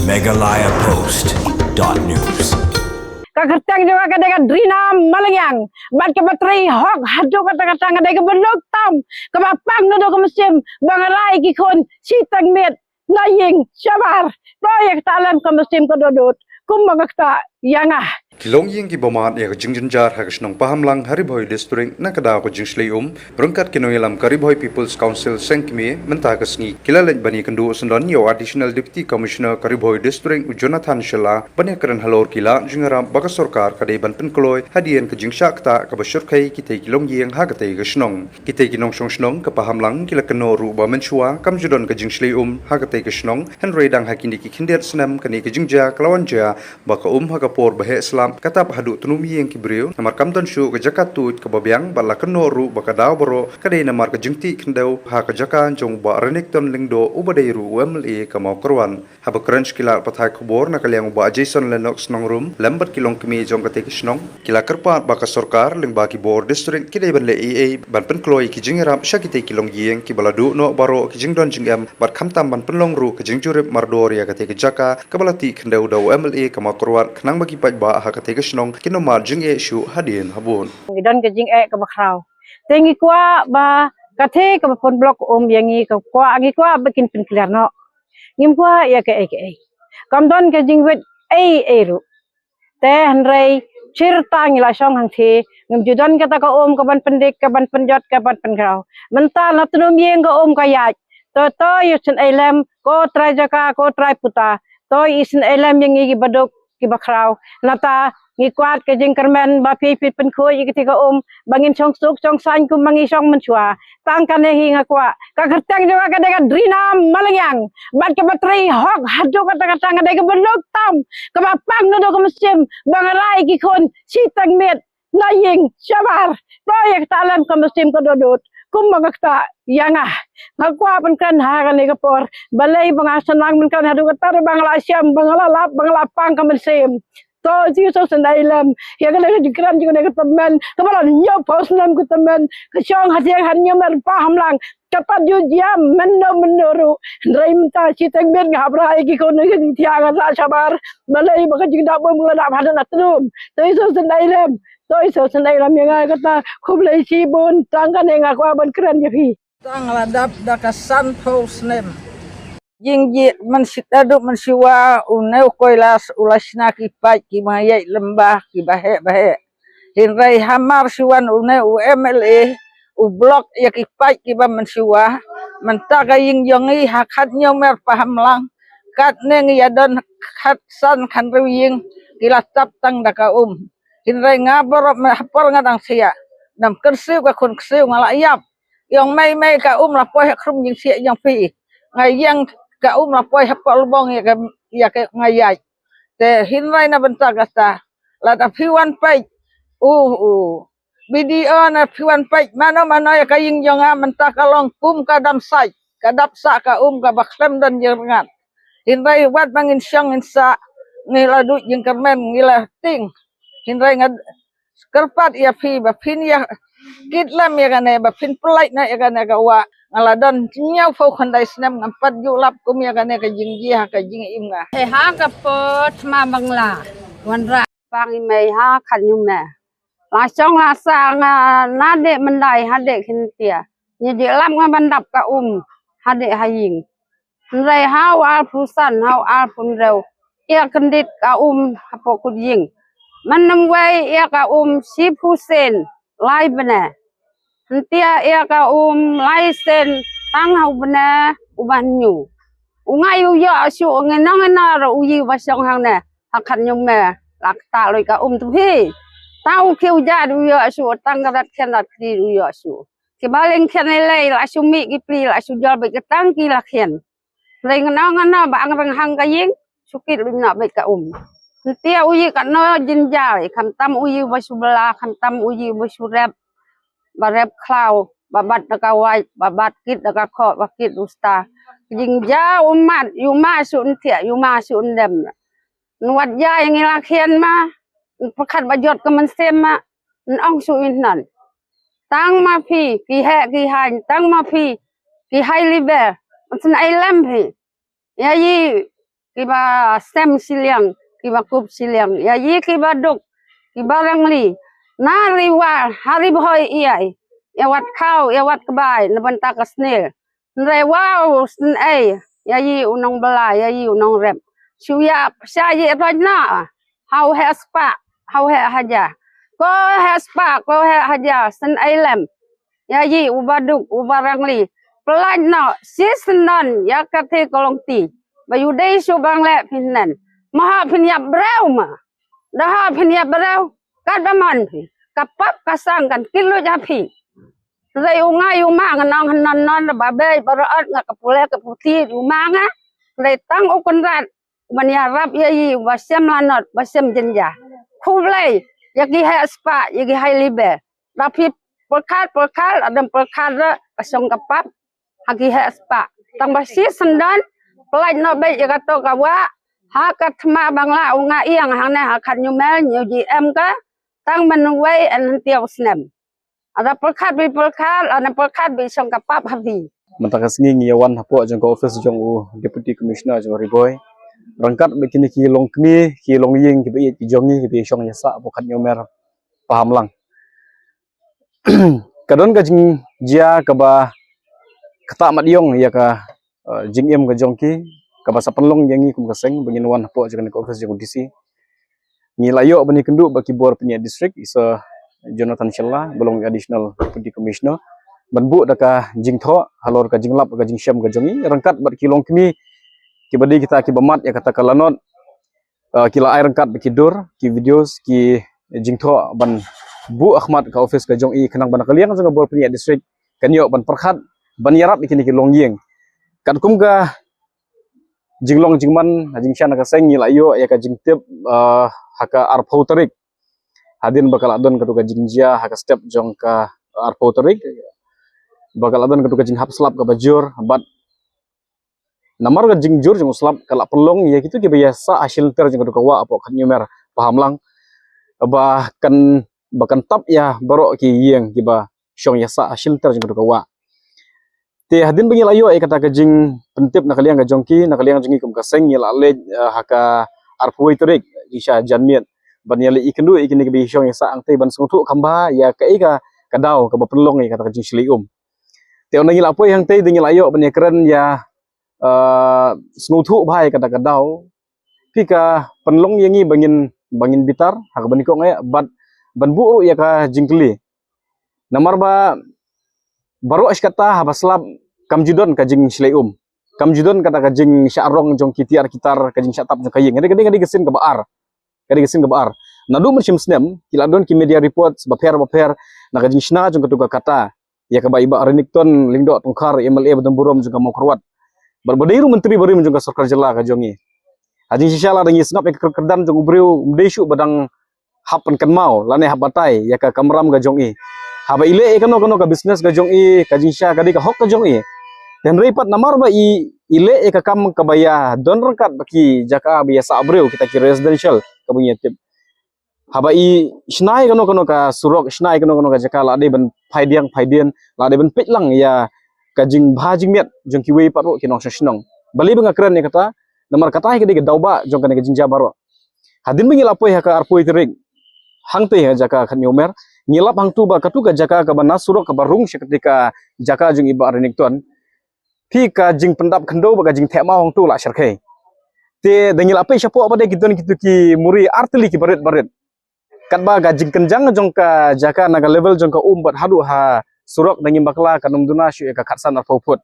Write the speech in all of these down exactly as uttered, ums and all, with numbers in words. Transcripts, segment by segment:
Meghalaya Post dot news. Ka kyrteng jong nga ka dei ka Drina Malangyang. Bad kaba trei hok haduh katta katta nga dei kaba lok tam, kaba pang naduh ka mynsiem ba nga rai ki khun shiteng miet na ïing shabar. To ïa kata lem ka mynsiem ka dudut kumba nga kata ïa nga. Ki longïing kiba mad ïa ka jingjynjar ha ka shnong Pahamlang ha Ri Bhoi District na ka daw ka jingshlei um, ryngkat ki nongïalam ka Ri Bhoi People's Council Seng Kmie mynta ka sngi ki la leit ban ïakynduh syndon ïa u Additional Deputy Commissioner ka Ri Bhoi District u Jonathan Shylla ban ïakren halor ki lad jingïarap ba ka sorkar ka dei ban pynkloi hadien ka jingshah ktah kaba shyrkhei kitei ki longïing ha katei ka shnong. Kitei ki nongshong shnong ka Pahamlang ki la kynnoh ruh ba mynshuwa kam ju don ka jingshlei um ha katei ka shnong, hynrei dang ha kine ki khyndiat snem kane ka jingjia ka la wan jia ba ka um ha ka por ba heh slap ka tap haduh tnum ïing ki briew namar kam don shuh ka jaka tuid kaba biang. Bad la kynnoh ruh ba ka daw baroh ka dei namar ka jingtih khyndew ha ka jaka jong u Bah Renikton Lyngdoh uba dei ruh u MLA ka Mawkyrwat. Haba kren sha ki lad pathai khubor na ka liang u Bah Jason Lennox Nongrum lem bad ki longkmie jong katei ka shnong, ki la kyrpad ba ka sorkar lyngba ki bor district ki dei ban leh ei ei ban pynkloi ki jingïarap sha kitei ki longïing kiba la duh noh baroh ki jingdon jingem bad khamtam ban pynlong ruh ka jingjurip mardor ïa katei ka jaka kaba la tih khyndew da u MLA ka Mawkyrwat khnang ba ki paidbah ha katei ka shnong kin ym mad jingeh shuh hadien habud. Ngi don ka jingeh kaba khraw. Te ngi kwah ba katei kaba pynblock um ïa ngi ka kwah ngi kwah ba kin pynkliar noh. Ngim kwah ïa kaei kaei. Kam don ka jingwit ei ei ruh. Te hynrei shirta ngi la shong hangthie, ngim ju don kata ka um ka ban pyndik, ka ban pynjot, ka ban pynkhraw. Mynta na tnum ïing ka um ka ïaid. To to ïa sngewlem, ko trai jaka, ko trai puta. To ïa sngewlem ïa ngi kiba duk kiba khraw. Nata ngi kwah ka jingkyrmen ba phi phi pynkhuid ïa kata ka um ba ngin shong suk shong saiñ kum ba ngi shong mynshuwa. Tang kane hi nga kwah. Ka kyrteng jong nga ka dei ka Drina Malangyang. Bad kaba trei hok haduh katta katta nga dei kaba lok tam, kaba pang naduh ka mynsiem ba nga rai ki khun shiteng miet na ïing shabar. To ïa kata lem ka mynsiem ka dudut kumba nga kata ïa nga. Nga kwah pynkren ha kane ka por. Balei ba nga shnang pynkren haduh katta ba nga la shem, ba nga la lap, ba nga la pang ka mynsiem. To Jisu sngewlem ïa kane ka jingkren jong kane ka tymmen kaba la hynñiewphew snem ka tymmen, ka shong ha thiang ha hynñiew mer Pahamlang. Ka pat ju jia mynno mynno ruh. Hynrei mynta shiteng miet nga hap rai ki khun ka jingthiah nga sah shabar. Balei ba ka jingdap bym nga la dap haduh na tnum. To Jisu sngewlem. To Jisu sngewlem ïa nga kata. Khublei shibun. Tang kane nga kwah ban kren ïa phi. Tang la dap da ka sanphew snem. Jingjied mynshit haduh mynshuwa une u Kailash u la shna ki paip kiba ïaid lem bad kiba heh ba heh. Hynrei hamar shu wan une u MLA u block ïa ki paip kiba mynshuwa. Mynta ka ïing jong ngi ha khathynñiew mer Pahamlang, katne ngi ïa don khatsan khathynriew ïing ki la tap tang da ka um. Hynrei nga baroh ha por nga dang thiah, nam kyrsiew ka khun kyrsiew nga la ïap. Ïong mei mei ka um la poi ha khrum jingthiah jong phi. Nga ïeng ka um la poi hapoh lbong ïa ka, ïa ka nga ïaid. Te hynrei na bynta kata, lada phi wan peit u, u BDO, na phi wan peit mano mano ïa ka ïing jong nga, mynta ka long kum ka dam sait, ka dap sah ka um kaba khlem don jingryngkat. Hynrei wat ba ngin shong ngin sah, ngi la duh jingkyrmen, ngi la tieng. Hynrei nga kyrpad ïa phi ba phin ïa kit lem ïa kane, ba phin pynlait noh ïa kane ka wah. Nga la don hynñiewphew khyndai snem ngam pat ju lap kum ïa kane ka jingjia ha ka jingim nga. Te ha ka por thma ba nga la wanrah pang i mei ha khathynñiew mer, la shong la sah nga na dei myndai ha dei khyndiat. Ngi ju lap nga ban dap ka um ha dei ha ïing. Hynrei ha u arphew san, ha u arphew hynriew, ïa kyndit ka um hapoh kut ïing. Mynnym wei ïa ka um shiphew sien lai bnai. Hyntia ïa ka um lai sien tang ha u bnai uba hynñiew. U ngai u ïoh shuh, ngi nang ngi nar u ïing ba shong hangne ha khathynñiew mer, la ktah loi ka um tu hi. Tang u khiew jait u ïoh shuh, tang ka rat khian rat khlieh u ïoh shuh. Kiba lyngkhian lei lei la shu mih ki pli, la shu jol beit ka tang ki la khian. Hynrei ngano ngano ba ang rynghang ka ïing, shu kit lyngkhian beit ka um. Hyntia u ïing katno jynjar, khamtam u ïing ba shu bylla, khamtam u ïing ba shu rep, ba rep khlaw, ba bat da ka wait, ba bat kit da ka khoh, ba kit u star. Jynjar u mat, ïu ma shu hyntia, ïu ma shu hyndem. Ngi wat jia ïa ngi la khian ma, pyrkhat ba jot ka mynsiem ma, ngi ong shu ïa ngan. Tang ma phi ki heh ki haiñ, tang ma phi ki high level, ngan sngewlem phi. Ïa i kiba snem shiliang, kiba kup shiliang, ïa i kiba duk, kiba rangli, na ri war ha ri bhoi ïai, ïa wat khaw, ïa wat kbai na bynta ka snier. Hynrei wow snier, ïa i u nongbylla, ïa i u nongrep, shu ïa sha i roi na, haw heh spah, haw heh hajar, ko heh spah, ko heh hajar, snier lem. Ïa i uba duk, uba rangli, pyllait noh shi syndon ïa ka thei ka longti, ba u dei shu bang leh phin nen. Ma ha phin ïap breu ma, da ha phin ïap breu, katba mon phi, ka pap ka sang kan kylluid ha phi. Hynrei u nga u ma nga nong hynnon non ba bei ba rot nga ka pule ka puthi u ma nga. Hynrei tang u Kynrad ban ïarap ïa i uba shem lanot ba shem jynjar. Khublei ïa ki heh spah, ïa ki hai liber. Da phi pyrkhat pyrkhat, adam pyrkhat re ka shong ka pap ha ki heh spah. Tang ba shi syndon, pyllait noh beit ïa kato ka wah. Ha ka thma Bangla u nga ïeng hangne ha khat hynñiew mel hynñiew ji em ka, tang mynwei en hynñiew snem. Ada pyrkhat beit pyrkhat, ada pyrkhat beit shong ka pap ha phi. Mynta ka sngi ngi ïa wan hapoh jong ka office jong u Deputy Commissioner jong Ri Bhoi, ryngkat bad kine ki longkmie, ki longïing kiba ïeit ki jong ngi kiba ïa shong ïa sah hapoh khat hynñiew mer Pahamlang. Ka don ka jingjia kaba ktah mat ïong ïa ka, eh, jingim ka jong ki, kaba sa pynlong ïa ngi kum ka seng ba ngin wan hapoh jong kane ka office jong u D C. Ngi la ïoh ban ïakynduh bad ki bor pynïaid district, i Sir Jonathan Shylla ba long Additional Deputy Commissioner, ban buh da ka jingthoh halor ka jinglap ka jingshem ka jong ngi, ryngkat bad ki longkmie kiba dei kita kiba mad ïa kata ka lanot. Eh, ki la ai ryngkat bad ki dur, ki videos, ki jingthoh ban buh ha khmat ka office ka jong i, khnang ba na ka liang jong ka bor pynïaid district kan ïoh ban pyrkhat, ban ïarap ïa kine ki longïing. Katkum ka jinglong jingman ha jingshisha na ka seng, ngi la ïoh ïa ka jingtip, eh, ha ka arphew tarik, hadien ba ka la don katu ka jingjia ha ka step jong ka arphew tarik, ba ka la don katu ka jinghap slap kaba jur, bad namar ka jingjur jong u slap ka la pynlong ïa kitu kiba ïa sah ha shilynter jong katu ka wah hapoh khat hynñiew mer Pahamlang, ba kan, ba kan tap ïa baroh ki ïing kiba shong ïa sah ha shilynter jong katu ka wah. Te hadien ba ngi la ïoh ïa kata ka jingpyntip na ka liang ka jong ki, na ka liang jong ngi kum ka seng ngi la leit, eh, ha ka arphew tarik jingshisha janmiet, ban ïa leit ïakynduh ïa kine kiba ïa shong ïa sah hangtei ban sngewthuh kham bha ïa kaei ka, ka daw kaba pynlong ïa kata ka jingshlei um. Te ynda ngi la poi hangtei te ngi la ïoh ban ïakren ïa, eh, sngewthuh bha ïa kata ka daw. Phi ka pynlong ïa ngi ba ngin, ba ngin bitar ha kaba nyngkong eh, bad ban buh ruh ïa ka jingkylli. Namar ba baroh shi katta haba slap kam ju don ka jingshlei um, kam ju don kata ka jingshah rong jong ki tiar ki tar, ka jingshah tap jong ka ïing. Ka dei, ka dei, ka dei ka sien kaba ar. Ka dei ka sien kaba ar. Naduh mynshem snem ki la don ki media reports bapher bapher na ka jingshna jong katu ka kata ïa kaba i Bah Renikton Lyngdoh Tongkhar, M L A badonburom jong ka Mawkyrwat, bad ba dei ruh Myntri barim jong ka sorkar jylla ka jong ngi. Ha jingshisha lada ngi sngap ïa ka kyrdan jong u briew, um dei shuh ba dang hap pynkynmaw lane hap batai ïa ka kamram ka jong i. Haba i leh ïa kano kano ka business ka jong i, ka jingshisha ka dei ka hok ka jong i. Te hynrei pat namar ba i, i leh ïa ka kam kaba ïa don ryngkat bad ki jaka ba ïa sah briew, kita ki residential kaba ngi ïa tip. Haba i shna ïa kano kano ka surok, shna ïa kano kano ka jaka, la dei ban phai diang phai dien, la dei ban peit lang ïa ka jingbha jingmiat jong kiwei pat ruh ki nongshong shnong. Balei ba nga kren ïa kata? Namar kata hi ka dei ka daw ba jong kane ka jingjia baroh. Hadien ba ngi la poi ha ka arphew tarik hangtei ha jaka khat hynñiew mer, ngi lap hangtu ba katu ka jaka kaba na surok kaba rung sha katei ka jaka jong i Bah Renikton, phi ka jingpyndap khyndew bad ka jingtheh maw hangtu la shyrkhei. Te da ngi la peit shapoh pat de ki don kitu ki muri artylli kiba rit ba rit. Katba ka jingkynjang jong ka jaka na ka level jong ka um bad haduh ha surok da ngim bakla kan ym duna shuh ïa ka khatsan arphew phut.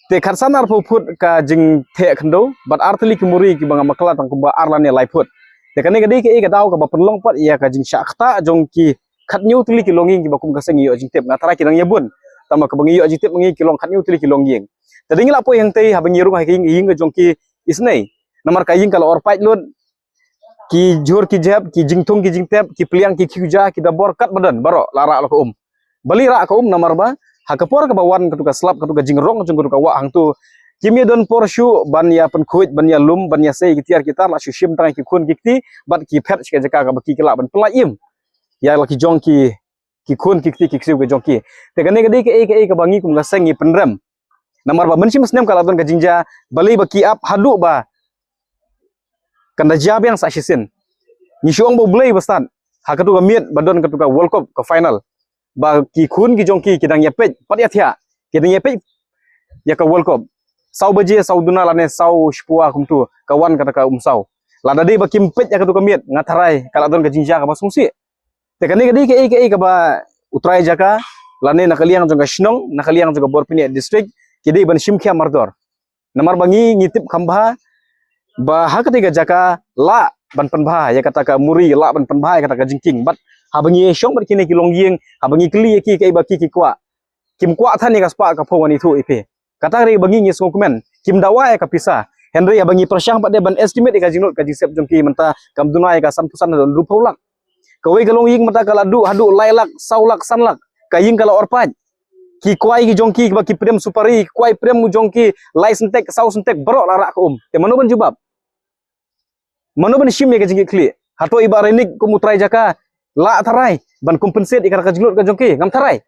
Te khatsan arphew phut ka jingtheh khyndew bad artylli ki muri kiba ngam bakla tang kumba ar lane lai phut. Te kane ka dei kaei ka daw kaba pynlong pat ïa ka jingshah ktah jong ki khat hynñiew tylli ki longïing kiba kum ka seng ngi ïoh jingtip. Nga tharai ki dang ïa bun, tangba kaba ngi ïoh jingtip ngi ki long khat hynñiew tylli ki longïing. Te da ngi la poi hangtei, haba ngi rung ha ka ïing, ïing ka jong ki isynei. Namar ka ïing ka la or pait lut, ki jhur ki jhep, ki jingthung ki jingtep, ki pliang ki khiew ja, ki dabor katba don baroh la rah la ka um. Balei rah ka um? Namar ba ha ka por kaba wan katu ka slap, katu ka jingrong jong katu ka wah hangtu, kim ïa don por shuh ban ïa pynkhuid, ban ïa lum, ban ïa sei ki tiar ki tar, la shu shim tang ki khun ki kti bad ki phet sha ka jaka kaba ki ki lah ban pynlait im ïa la ki jong ki, ki khun ki kti ki ksiew ki jong ki. Te kane ka dei kaei kaei kaba ngi kum ka seng ngi pynrem. Namar ba mynshem snem ka la don ka jingjia, balei ba ki ap haduh ba kan da jia biang sa shisien. Ngi shu ong ba U Blei ba stad ha katu ka miet ba don katu ka World Cup ka final, ba ki khun ki jong ki ki dang ïa peit pat ïa thiah, ki dang ïa peit ïa ka World Cup. Saw baje, saw duna lane saw shiphew kumtu ka wan kata ka umsaw. Lada dei ba kim peit ïa katu ka miet, nga tharai ka la don ka jingjia kaba sngewsih. Te kane ka dei kaei kaei kaba u trai jaka lane na ka liang jong ka shnong, na ka liang jong ka Borpyniaid district, ki dei ban shim khia mardor. Namar ba ngi ngi tip kham bha ba ha katei ka jaka lah ban pynbha ïa kata ka muri, lah ban pynbha ïa kata ka jingkieng. Bad haba ngi shong bad kine ki longïing, haba ngi kylli ïa ki kaei ba ki ki kwah, kim kwah than ïa ka spah ka phew ngan ïathuh ïa phi. Kata ka dei ba ngi ngi sngewkmen, kim dawa ïa ka pisa. Hynrei haba ngi pyrshang pat de ban estimate ïa ka jinglut ka jingsep jong ki, mynta kam duna ïa ka sanphew san haduh hynriewphew lak. Kawei ka longïing mynta ka la duh haduh lai lak, saw lak, san lak. Ka ïing ka la orpait. Ki kwai ki jong ki ba ki prem supari, ki kwai prem u jong ki lai syntek, saw syntek, baroh la rah ka um. Te mano ban jubab? Mano ban shim ïa ka jingkitkhlieh? Hato i Bah Reinik kum u trai jaka lah tharai ban compensate ïa ka jinglut ka jong ki? Ngam tharai.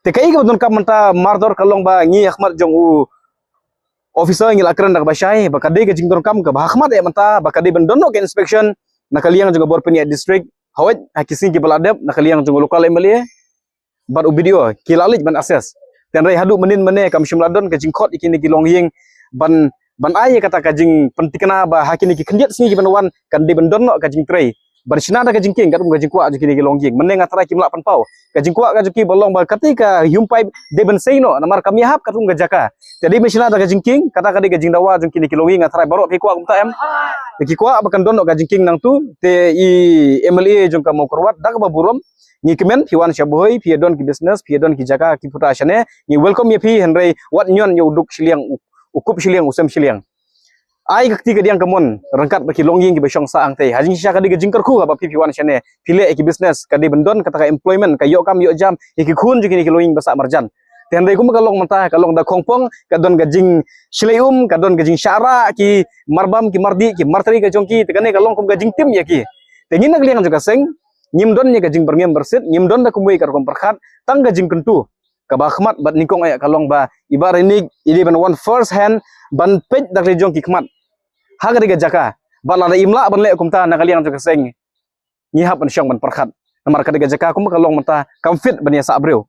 Te kaei kaba donkam mynta mardor ka long ba ngi ha khmat jong u officer ngi la kren da kaba shai ba ka dei ka jingdonkam kaba ha khmat eh mynta ba ka dei ban don noh ka inspection na ka liang jong ka Borpyniaid district. Hooid, ha ki sngi kiba la dep na ka liang jong u local M L A bad u B D O ki la leit ban assess. Te hynrei haduh mynnin mynne kam shym la don ka jingkhot ïa kine ki longïing ban, ban ai ïa kata ka jingpyntikna ba ha kine ki khyndiat sngi kiban wan kan dei ban don noh ka jingtrei ban shna da ka jingkieng katkum ka jingkwah jong kine ki longïing. Mynne nga tharai kim lah pynpaw. Ka jingkwah ka jong ki ba long ba katei ka home pipe dei ban sei noh, namar kam ïahap katkum ka jaka. Te dei ban shna da ka jingkieng, kata ka dei ka jingdawa jong kine ki longïing. Nga tharai baroh phi kwah kumta em? Te ki kwah ba kan don noh ka jingkieng nangtu. Te i M L A jong ka Mawkyrwat da kaba burom, ngi kmen phi wan sha Bhoi, phi ïa don ki business, phi ïa don ki jaka ki puta shane, ngi welcome ïa phi. Hynrei wat ñion ïa u duk shiliang, u, u kup shiliang, u sem shiliang. Ai ka kti ka diang ka mon ryngkat bad ki longïing kiba shong sah hangtei. Ha jingshisha ka dei ka jingkyrkhu haba phi phi wan shane, phi leh ïa ki business, ka dei ban don kata ka employment, ka ïoh kam ïoh jam ïa ki khun jong kine ki longïing ba sah marjan. Te hynrei kumba ka long mynta, ka long da khongpong, ka don ka jingshlei um, ka don ka jingshah rah ki marbam, ki mardih, ki martri ka jong ki. Te kane ka long kum ka jingtim ïa ki. Te ngi na ka liang jong ka seng ngim don ïa ka jingbyrngem byrsit, ngim don da kumwei ka rukom pyrkhat, tang ka jingkyntu kaba ha khmat bad nyngkong eh ka long ba i Bah Reinik i dei ban wan first hand ban peit da ka liang jong ki khmat ha katei ka jaka. Bad lada im lah ban leh kumta na ka liang jong ka seng, ngi hap ban shong ban pyrkhat. Namar katei ka jaka kumba ka long mynta kam fit ban ïasah briew.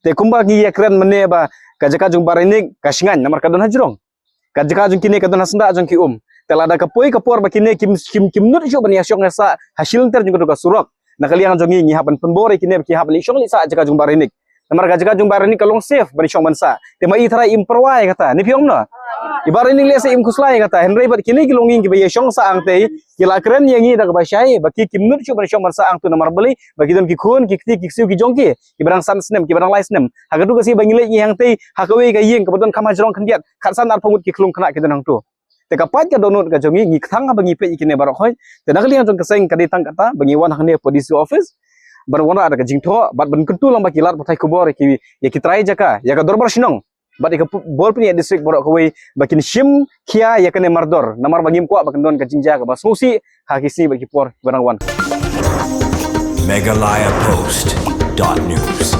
Te kumba ngi ïakren mynne ba ka jaka jong Bah Reinik ka shngaiñ namar ka don ha jrong. Ka jaka jong kine ka don ha syndah jong ki um. Te lada ka poi ka por ba kine kim, kim, kim nud shuh ban ïashong ïasah ha shilynter jong katu ka surok, na ka liang jong ngi ngi hap ban pynbor ïa kine ba ki hap ban leit shong leit sah ha jaka jong Bah Reinik. Namar ka jaka jong Bah Reinik ka long safe ban leit shong ban sah. Te ma i tharai im pyrwa ïa kata, ne phi ong no? I Bah Reinik lehse im khuslai ïa kata. Hynrei bad kine ki longïing kiba ïashong sah hangtei ki la kren ïa ngi da kaba shai ba ki kim nud shuh ban shong ban sah hangtu namar balei, ba ki don ki khun, ki kti, ki ksiew ki jong ki kiba dang san snem, kiba dang lai snem. Ha katu ka sngi ba ngi leit ngi hangtei ha kawei ka ïing kaba don kham ha jrong khyndiat, khatsan arphew ngut ki khlung khynnah ki don hangtu. Te ka pait ka dohnud ka jong ngi, ngi kthang haba ngi peit ïa kine baroh khoit. Te na ka liang jong ka seng ka dei tang kata ba ngi wan hangne ha D C office ban wanrah da ka jingthoh bad ban kyntu lang ba ki lad pathai khubor ïa ki, ïa ki trai jaka, ïa ka dorbar shnong bad ïa ka pu-, Borpyniaid district baroh kawei ba kin shim khia ïa kane mardor, namar ba ngim kwah ba kan don ka jingjia kaba sngewsih ha ki sngi bad ki por ba dang wan. Meghalaya Post dot news.